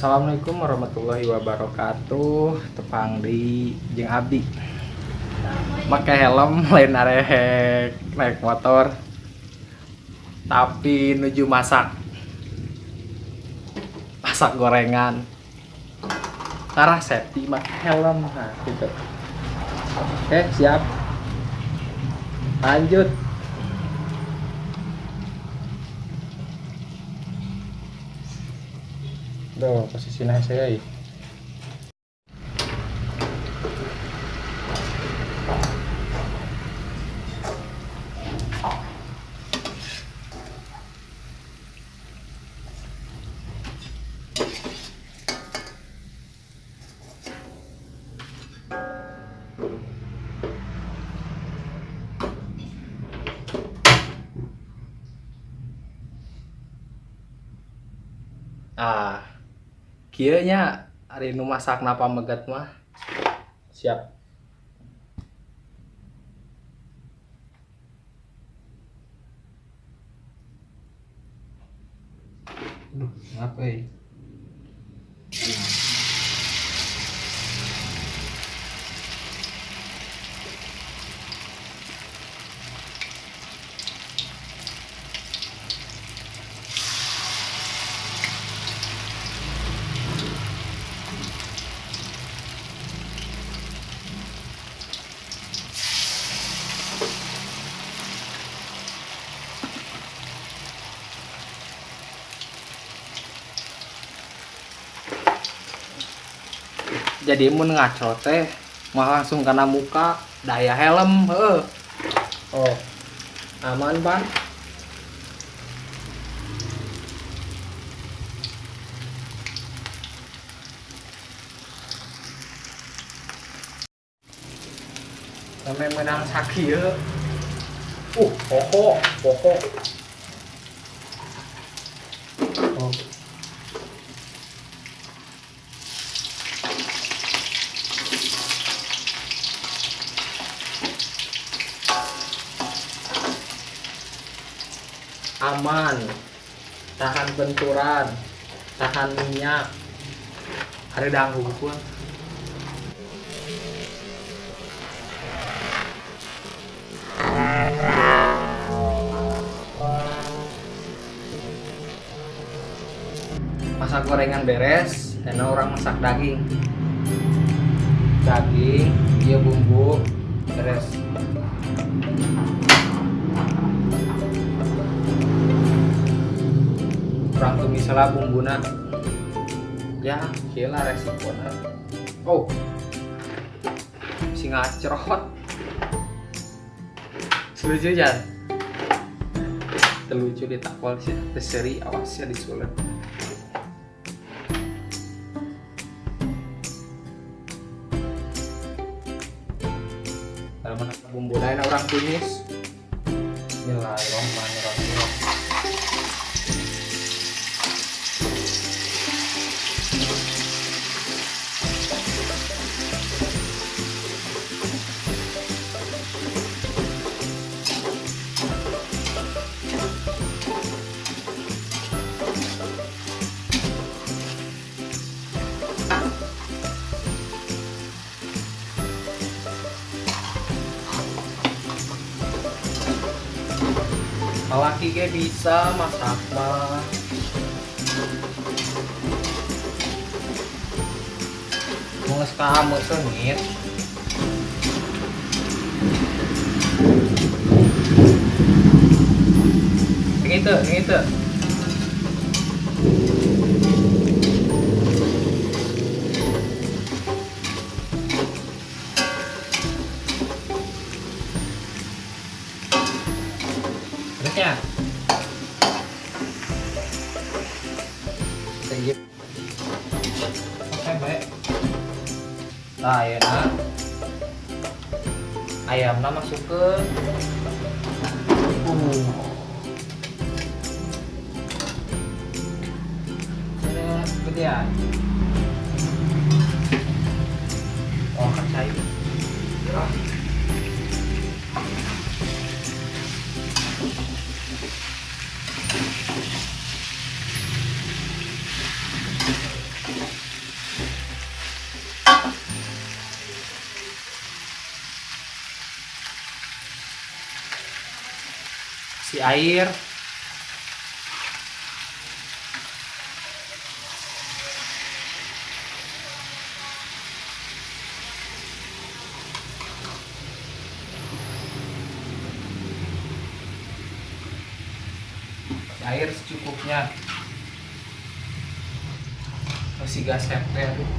Assalamualaikum warahmatullahi wabarakatuh. Tepang di jeung abdi. Make helm lain arek naik motor. Tapi nuju masak. Masak gorengan. Ngarah safety make helm, nah gitu. Oke, siap. Lanjut. Duh, posisinya saya ya. Ah, kieu nya ari nu masak napa meget mah. Siap. Aduh, ngapa euy? Jadi mun ngaco teh mah langsung kana muka, daya helm heuh. Oh. Aman, Pan. Sampai menang sakieu. Pokok, pokok. Oh. Aman, tahan benturan, tahan minyak, ada danggu pun. Masak gorengan beres, dan orang masak daging. Daging, dia bumbu, beres. Kurang tuh misalnya bumbuna, ya gila resikonya. Oh, si ngacrot. Lucu jan, terlucu ditakol sih, terseri awas ya disulet. Kalau mana bumbu lain orang tumis. Bismillahirrahmanirrahim. Laki ge bisa masak mah. Mau kamu sengit. Yang itu. Terusnya. Oke, baik. Nah, ya nah. Ayamnya masuk ke gedean. Oh, kan saya. Si air. Air secukupnya. Masih gas teh aduh.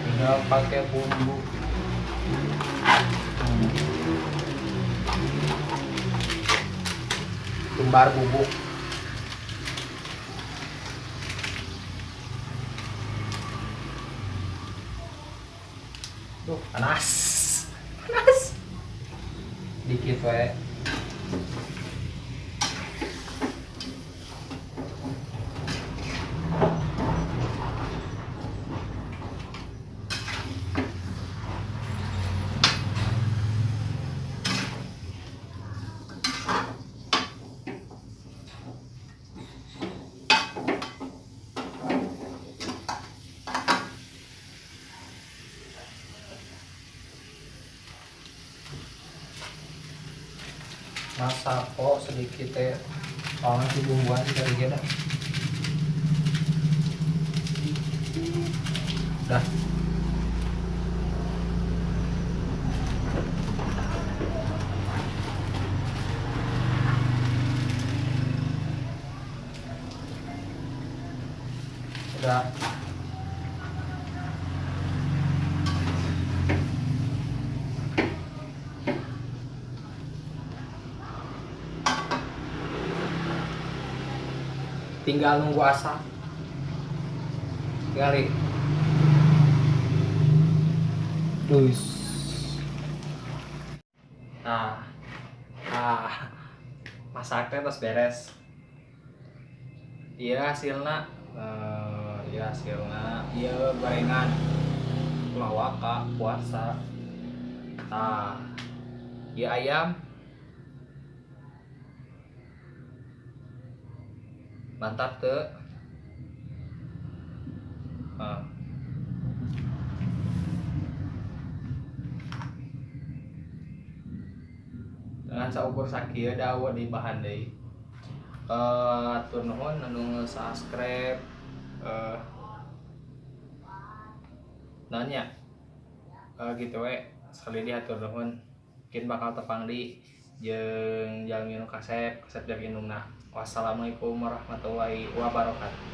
Tinggal pakai bumbu. Tumbar bubuk. Duh, panas. Panas. Dikit wae. Masak kok sedikit ya, soalnya si bumbuan dari kita. Udah. Udah. Tinggal nunggu asap. Tinggal. Terus. Nah, masaknya terus beres. Iya hasilnya, iya hasilnya, iya gorengan, lawaka puasa. Nah, iya ayam. Mantap tuh. Dengan saukur sakieu da di bahan deui. Atur nuhun anu subscribe nanya gitu we sekali di atur nuhun mungkin bakal tepang di jeung jalmi nu kasep kasep dari indungna. Wassalamualaikum warahmatullahi wabarakatuh.